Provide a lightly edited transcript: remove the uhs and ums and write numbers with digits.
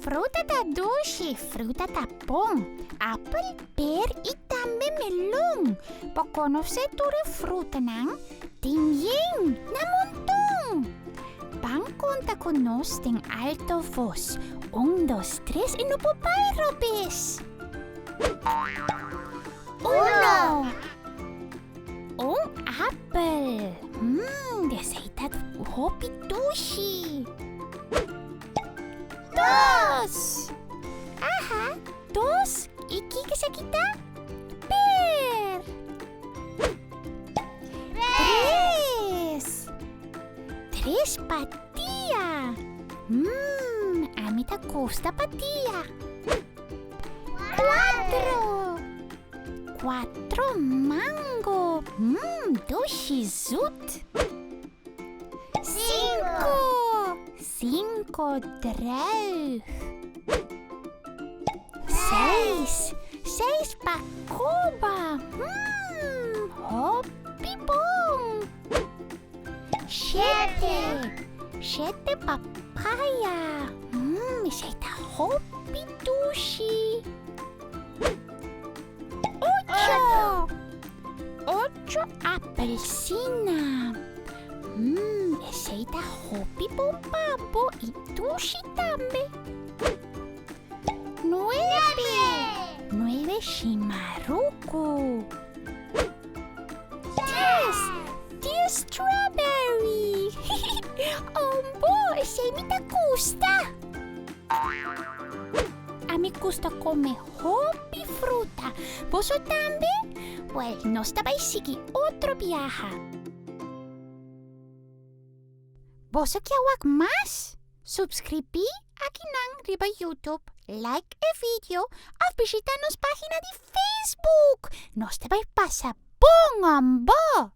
Fruta ta dushi, fruta ta bon. Apel, per i tambe melon. Bo konosé tur e frutanan? Tin yen, na monton! Ban konta ku nos den alto vos. Un, dos, tres i no por bai robes! Uno. Un apel. Mmm, esei ta hopi dushi. Dos. Aha, dos. I kiko esaki ta? Per. Tres. Tres patia. Mmm, ami ta gusta patia. Cuatro. Cuatro mango. Mmm, dushi zoet. Cinco. Cinco druif. Seis. Seis pacoba. Mmm, hopi bon. Shete. Shete papaya. Mmm, esei ta hopi dushi. Ocho. Ocho apelsina. Mmm, esei ta hopi bon pa bo i dushi tambe. Nuebe. Nuebe shimaruku. Dies! Dies strawberry! Ombo, esei mi ta gusta! Ami gusta come hopi fruta. Boso tambe? Well, nos ta bai sigui otro biaha. Boso kia wak mas? Subscribí akinan riba YouTube, like e video of bishita nos pagina di Facebook. Nos ta bai pasa bon, hombo!